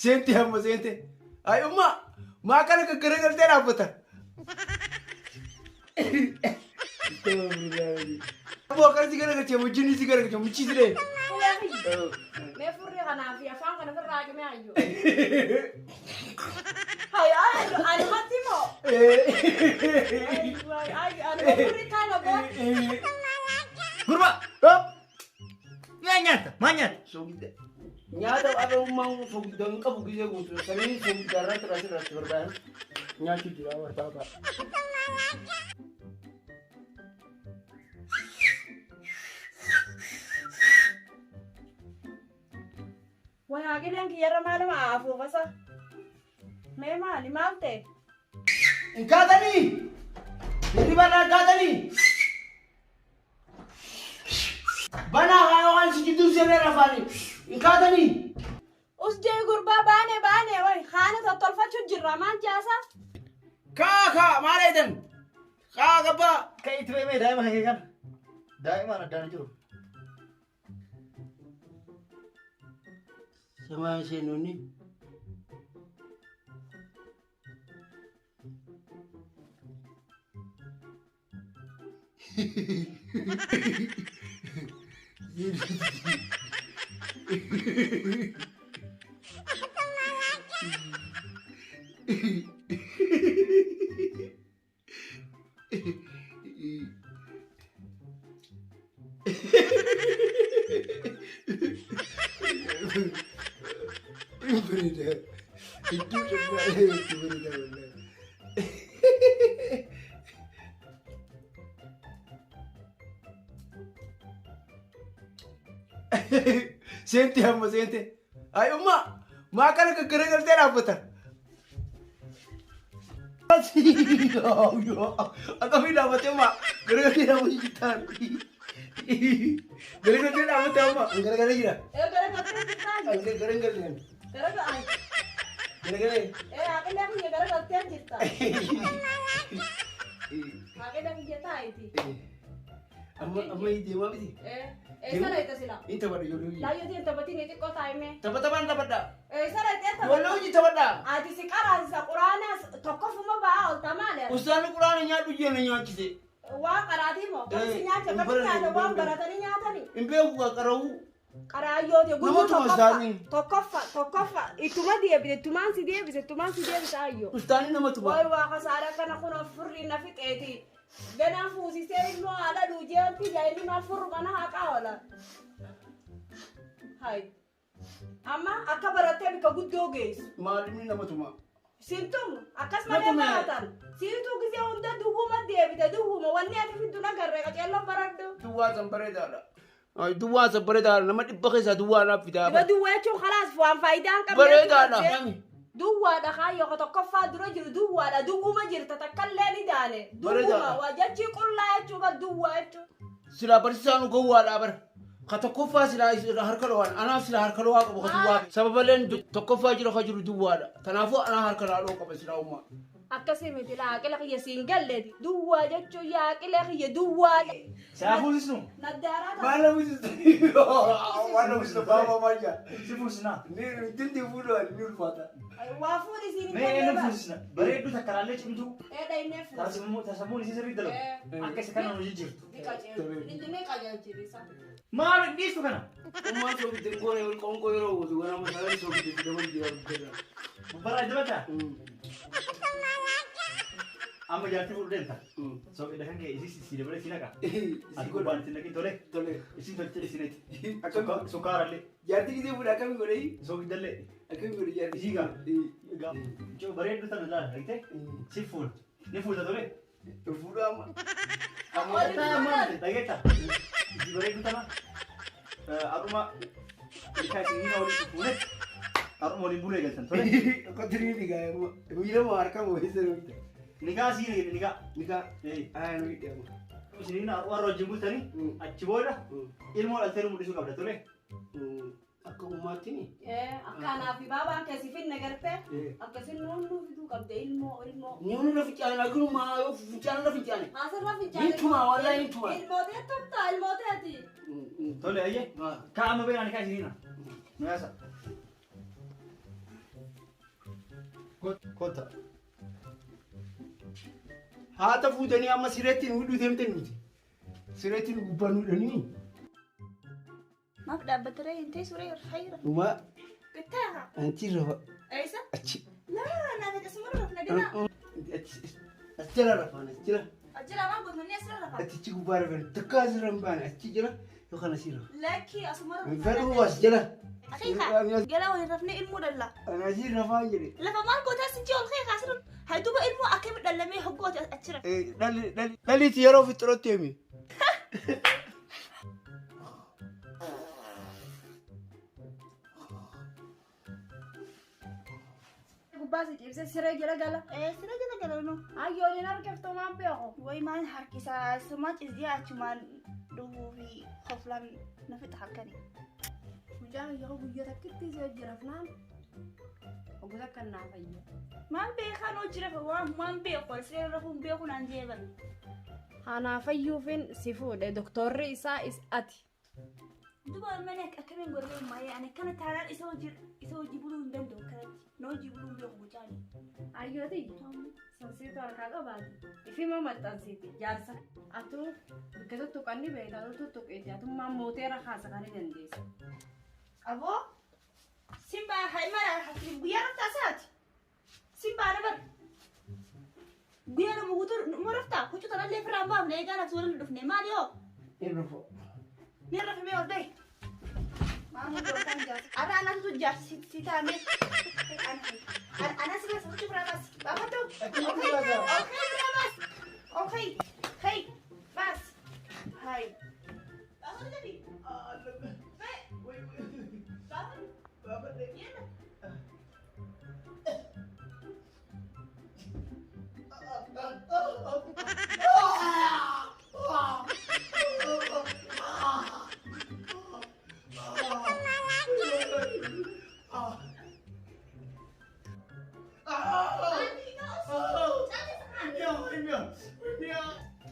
Seente amma seente. Ay umma maa kana gaggaragaltee dhaabbata. Abboo akkana si garagalchee wajjin si garagalchee muchii si dhee. Mee furrii kanaa fi afaan kana ofirraa haqimee ayyo. Hay ayyo anumatti moo? Ayyo anuma furrii kana goon. Gurba! Maa nyaatta? Maa nyaatta? Soogidda. Nyaata har'a ummaan soogidda hin qabu gisee guutuu sanii soogidda irratti irratti irratti barbaadan nyaachuu jira barbaada. Way haaqileen kiyyarra maaluma afuufasa? Mee maali maal ta'e? Hin kaatanii! Hirriba irraa hin kaatanii! Banaa haa waan si jidduu seenee rafaanii! Hin kaatanii! Us jee gurbaa baane baane way haana tottolfachuu jirra maal jaasa? Kaa kaa maal eedan? Kaa gabbaa! Kan itti beemee daa'ima kan kee kana. Daa'imaan addaan hin jiru. Samaa seenuuni. Bareeda. Hedduu bareeda. Hedduu bareeda wallahi. Seente amma seente. Ay umma maa kana gaggaragaltee dhaabbata. Akkamiin dhaabbattee amma garagaltee dhaabbachuu jirtaan. Garagaltee dhaabbattee amma garagalee jira. Ee garagaltee jirtaan. Garagalee. Garagalee. Garagalee. Ee haaqilee kiyya garagaltee jirta. Haaqilee kiyya taa'iti. Amma amma deemaa miti. Ee eessa dhayita sila? Inni taphadha ijoollee hojii. Laayyootiin hin taphatiin xiqqoo taa'imee. Tapha taphaan taphadha. Eessa dhayitee Ijoollee taphata? hojii taphadha. Ati si qaraasisa quraanaas tokkoffuma ba'aa olta maali? Ustaanni quraana nyaadhu jee na nyaachise. Waa qaraatii moo? Kan si nyaata Hin kan baranne, nyaata hin waan baranne. baratanii nyaatanii? Hin beeku qaqqara'uu. Qaraayyooti guyyuu Nama tuma tokkoffa isaanii. tokkoffa tokkoffa ittuma deebise ittumaan si deebise ittumaan si deebise ayyo. Ustaanni nama tuma. Wayi waa kasaara kana kun furrii na fixeeti. Ganaa fuusisee ilmoo haadha dhuujeetti yaa inni maal furru kana haqaa oola. Hayi. Amma akka barattee bika guddoo geessu. Maalimni nama tuma. Sintumu akkas Na malee tume. baratan. Siituu gisee hunda duwwuma deebite duwwuma wanni ati fiddu nagarre qaceelloon baradhu. Duwwaa san bareedaadha. Ay, Duwwaa san bareedaadha. Nama dhibba keessaa duwwaa naaf fidaa. Diba duwwaa jechuun khalaas waan faayidaa hin qabne. Bareedaadha. Duwwaadha kaayyoo ka tokkoffaa dura jiru duwwaadha duwwuma jirta takkallee ni daane. Duwwuma Bareedaadha. waa jechii qullaa jechuu bar duwwaa jechuu. Silaa barsiisaan gowwaadha bara. Ka tokkoffaa silaa harka dhowaan. Anaaf silaa harka dhowaa qabu ka duwwaa. Sababaleen tokkoffaa jira ka jiru duwwaadha. Kanaafuu anaa harka dhowaa qaba silaa ummaa. Akkasii miti laa aqila kiyya siin galleeti. Duwwaa jechuun yaa aqila kiyya duwwaadha. Saa fuusisnu? Naddaaraa ta'a. Maal uwwisu? Waan uwwisu baaba maayya. Si fuusisnaa? Ni dinti fuudhu ni ulfaata. Waa fuudhi siin hin Mee eenyu gallee bara. fuusisna? Bareedduu takka laallee cimtuu. Ee dhaynee fuudhi. Tasammuun isii sirrii dalagu. Akka isa kana nu jijjiirtu. Ni qajeelchi. Ni qajeelchi. Maal dhiistu kana? Ummaan soogidde goone ol qoonqoo yeroo gootu gara masaalee soogidde fidaman jira guddaa. Gubbarraa dibata? Amma jaartii fuudhu deemta. Soogidda kan kee isii si dabalee si naqa. Ati gubbaan itti naqin tole. Tole. Isin tolchee isineti. Akkam Sukkaarallee. jaartii gisee fuudhe akkami godhee Soogidallee. akkami godhe jaartii. Isii gaa. Gaa. Bareedduu tana laala argitee? Si fuudha. Ni fuuta tole. Fuudhu amma. Dhageetta. Isii bareedduu tana. Har'uma ilkaan isin waliin fuunetti. Har'uma waliin bulee galtan tole. Qotirii dhigaa amma. Miila harka moo eessa nuyi? Nigaa sii jedhe nigaa. Nikaa. Ee. Aya nuyi deema. Isiniin warra wajjin bultanii achi booda ilmoo dhaltee nu mul'isuu qabda tole. Akka ummaatti ni. Akka anaa fi baabaan keessi finne gartee akkasin nuun nuu fiduu qabde ilmoo ilmoo. Ni na fincaane laakiin yoo fincaane na fincaane. Asirra fincaane. Ni tuma wallahi ni tuma. Ilmootee tumta ilmooteeti. Tole ayyee. Kaa amma beelaa nikaa isiniina. Nu yaasa. Kota. Haata fuutanii amma sireetti nu hidhuu deemtan miti. Sireetti nu gubbaa nu hidhanii. Maaf dhaabbatare hin ta'e suuraa xayira. Dhuma Bittaaha. anti rafa Eessa? achi. Laa naaf akkasuma rafna ganaa. As jala rafaan as jala. Ajjala waan gootonni asirra rafaa. Achichi gubbaa rafan takka asirra hin baane achi jira yookaan asii rafa. Lakkii asuma rafna. Fedhuu as jala. Akeeka galaa waliin rafnee ilmuu dhalla. Ani asii rafaa jedhe. Lafa maal gootaa sinjii ol kee kaasirra. Hayduba ilmoo akkami dhallamee hoggooti achira. Dhaliiti yeroo fixxirootti himi. Gubbaa si ciibsee siree jala gala. Siree jala gala no. Ayyooliin harkiftuu maan beeku. Way maan harkisaa sumaa cizii achumaan dhufuu fi koflaan na fixa halkanii. Mucaan yeroo guyyaa takkitti si hojii rafnaan oggota akka naa fayya. Maan beekaan hojii rafa waan maan beeku siree rafuun beeku naan jeeban. Anaa fayyuufin si fuudhe doktorri isaa is ati. Duba mana akkamiin gorree maayee ani akkana taanaan isa hojii buluu hin danda'u akkanatti. Na hojii buluu hin beeku mucaani. Ayyooti sansiitu harkaa qabaati. Ifima maxxansiiti jaarsa. Atuu bakka tuttuqanni beektaa tuttuqeeti atummaan mooteera kaasa kan hin dandeessa. Aboo Simba haimara guyyaa raftaa isaati. Simba na bar. Guyyaa nama guutuu numa raftaa huccuu tanallee firraan baafne eegaa nafsi waliin dhufne maal yoo? Hin rafu. Ni rafimee ol bahi. Maal godhan jaarsa? Arra anatu jaarsi si taame. Anas bas huccuu firaa baas. Baafadhu. Okay, okay firaa baas. Okay, hey, baas. Hai. Baafadhu gadi. Baafadhu. Yalla.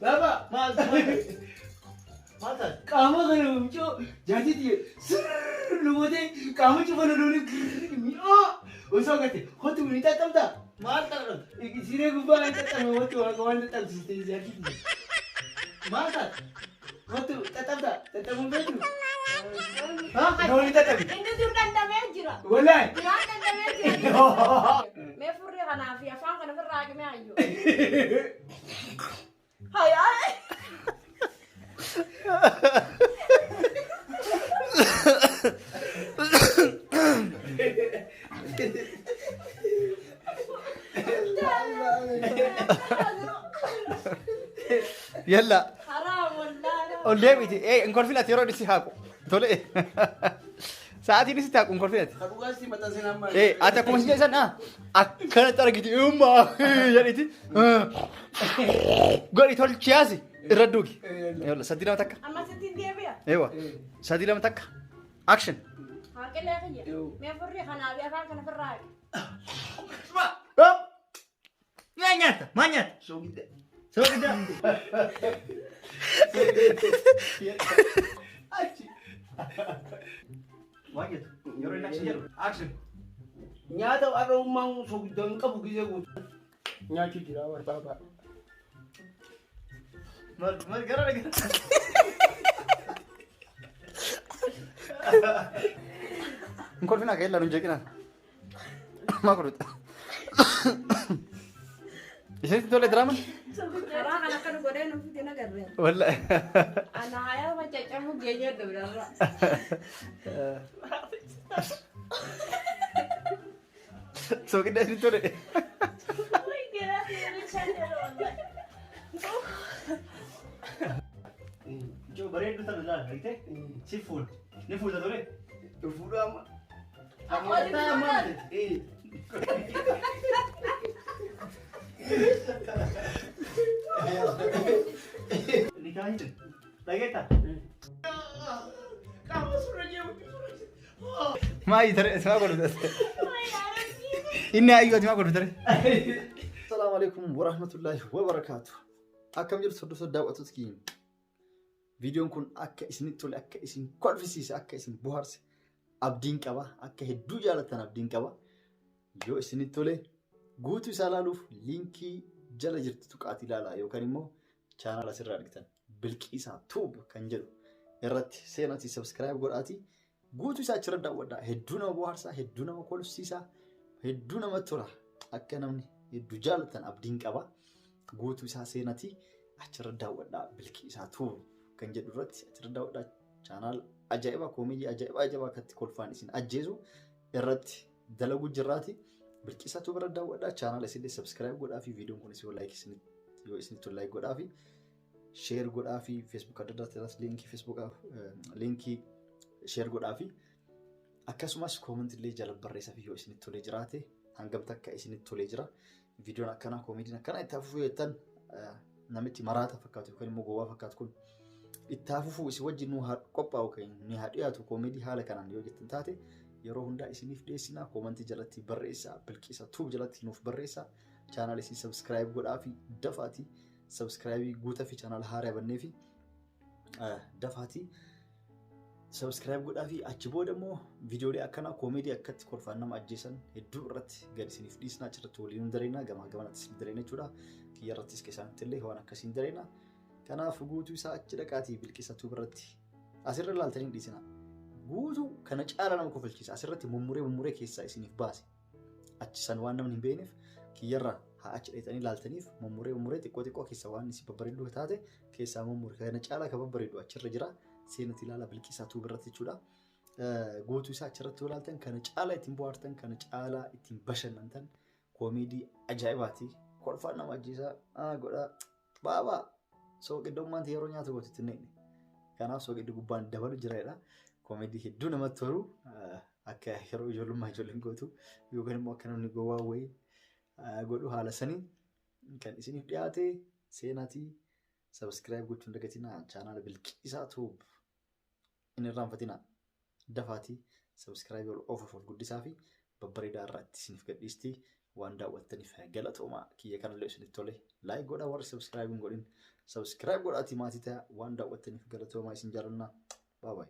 Baba. Maal maal taate? Qaama kana mucoo jaartitti sirr gootee qaama cufa loluun mi'oo osoo agarte hotu ni xaxxamta. Maal taate? Siree gubbaa kan xaxxame hotu waan xaxxamsiiste jaartitti. Maal taate? Hotu xaxxamta xaxxamuun beektu. Nooli xaxxame. Inni dur dandamee jira. Wallaahi. Duraan dandamee jira. Mee furrii kanaa fi afaan kana ofirraa haqimee ayyoo. Hayaa. Yalla. Haraam wallaahi. Ol deebiti. Hin kolfinati yeroo inni si haaqu. Tole. Sa'aatiin inni si haaqu hin kolfinati. Kan dhugaas maxxansin amma. Ati akkuma si jedhan akkanatti argiti umma jedhiti. Godhi tolchiyaasi irra duugi. Yalla 3 2 1. Amma sitti hin deebi'a. Eewa. 3 2 1. Action. Haaqilee kiyya. Mee furrii kanaa fi afaan kana ofirraa haqi. Hop. Maal nyaata? Maal nyaata? Soogidda. Soogidda. Achi. Waan jettu yeroo inni action jedhu action. Nyaata har'a ummaan soogidda hin qabu gisee guutuu. Nyaachuu jira barbaada. Maal maal gara gara. Hin kolfinaa ka illaa nun jeeqinaan. Maa godhuta? Isinitti tole diraamaan? Karaa kana akka nu godhee nu fite nagarree. Wallaahi. Ana hayaa macacamu geenye dabdarra. Soogidda isinitti tole. Way garaa fi Ijoo bareedduu tana ilaali argitee? Si fuudha. Ni fuudha tole. Fuudhaa amma. Amma Ni kaa hidhan. Dhageettaa? Qaama surra jeemutti surra. Maa tare maa godhu tare. Inni ayyuu ati maa godhu tare. Assalaamu alaikum warahmatullaahi wabarakaatu. Akkam jirtu hordoftoota daawwattoota keenya. Viidiyoon kun akka isinitti tole, akka isin kolfisiise, akka isin bohaarse abdiin qaba. Akka hedduu jaallattan abdiin qaba. Yoo isinitti tole Guutuu isaa ilaaluuf liinkii jala jirtu tuqaatii ilaalaa yookaan immoo chaanaala asirraa argitan Bilqiisaa Tube kan jedhu irratti seenaatii subscribe godhaatii guutuu isaa achirra daawwadhaa. Hedduu nama bohaarsaa, hedduu nama kolfisiisaa, hedduu namatti tola. Akka namni hedduu jaalatan abdiin qaba. Guutuu isaa seenaatii achirra daawwadhaa. Bilqiisaa Tube kan jedhu irratti achirra daawwadhaa. Chaanaala ajaa'ibaa koomedii ajaa'ibaa ajaa'ibaa akkatti kolfaan isin ajjeesu irratti dalaguu jirraati. Bilqiisaa Tube irra daawwadhaa. Chaanaala isinillee subscribe godhaa fi viidiyoon kunis yoo like yoo isinitti tole like godhaa fi share godhaa fi Facebook adda addaatti irratti liinkii Facebook liinkii share godhaa fi akkasumas comment illee jala barreessaa fi yoo isinitti tolee jiraate hangam takka isinitti tolee jira. Viidiyoon akkanaa koomediin akkanaa itti hafufuu jettan namichi maraata fakkaatu yookaan immoo gowwaa fakkaatu kun itti hafufuu isin wajjin nu haa qophaa'u kan nu haa dhiyaatu koomedii haala kanaan yoo jettan taate yeroo hundaa isiniif dhiyeessinaa. Koomentii jalatti barreessaa, Bilqiisa Tube jalatti nuuf barreessaa, chaanaal isin subscribe godhaa fi dafaatii subscribe guutaa fi chaanaal haaraa bannee fi dafaatii subscribe godhaa fi achi booda immoo viidiyoolee akkanaa koomedii akkatti kolfaan nama ajjeesan hedduu irratti gad isiniif dhiisnaa, achirratti waliin nu dareena, gamaa gamanatti isin dareena jechuudha. Kiyya irrattis keessaanitti illee waan akkasiin dareena. Kanaaf guutuu isaa achi dhaqaatii Bilqiisa Tube irratti asirra ilaaltanii dhiisina. Guutuu kana caala nama kofalchiisa. Asirratti mummuree mummuree keessaa isiniif baase. Achi san waan namni hin beekneef kiyyarra haa achi dheetanii ilaaltaniif mummuree mummuree xiqqoo xiqqoo keessaa waan isin babbareedduu taate keessaa mummure. Kana caalaa kan babbareedu achirra jira. Seenatti ilaala Bilqiisa Tube irratti jechuudha. Guutuu isaa achirratti ilaaltan kana caalaa ittiin bohaartan, kana caalaa ittiin bashannantan, koomedii ajaa'ibaati. Kolfaan nama ajjeesaa godhaa. Baabaa sooqiddummaan yeroo nyaata gootu itti hin Kanaaf sooqiddi gubbaan dabalu jira. Koomedii hedduu namatti tolu akka yeroo ijoollummaa ijoolleen gootu yookaan immoo akka namni gowwaa wayii godhu haala sanii kan isiniif dhiyaate. Seenaatii subscribe gochuun dagatinaa. Chaanaala Bilqiisaa Tube hin irraanfatinaa. Dafaatii subscribe ol oofuuf ol guddisaa fi babbareedaa irratti isiniif gadhiisti. Waan daawwattaniif galatoomaa. Kiyya kanallee isinitti tole like godhaa, warri subscribe hin godhin subscribe godhaatii maatii ta'a. Waan daawwattaniif galatoomaa, isin jaalannaa, baabaayi.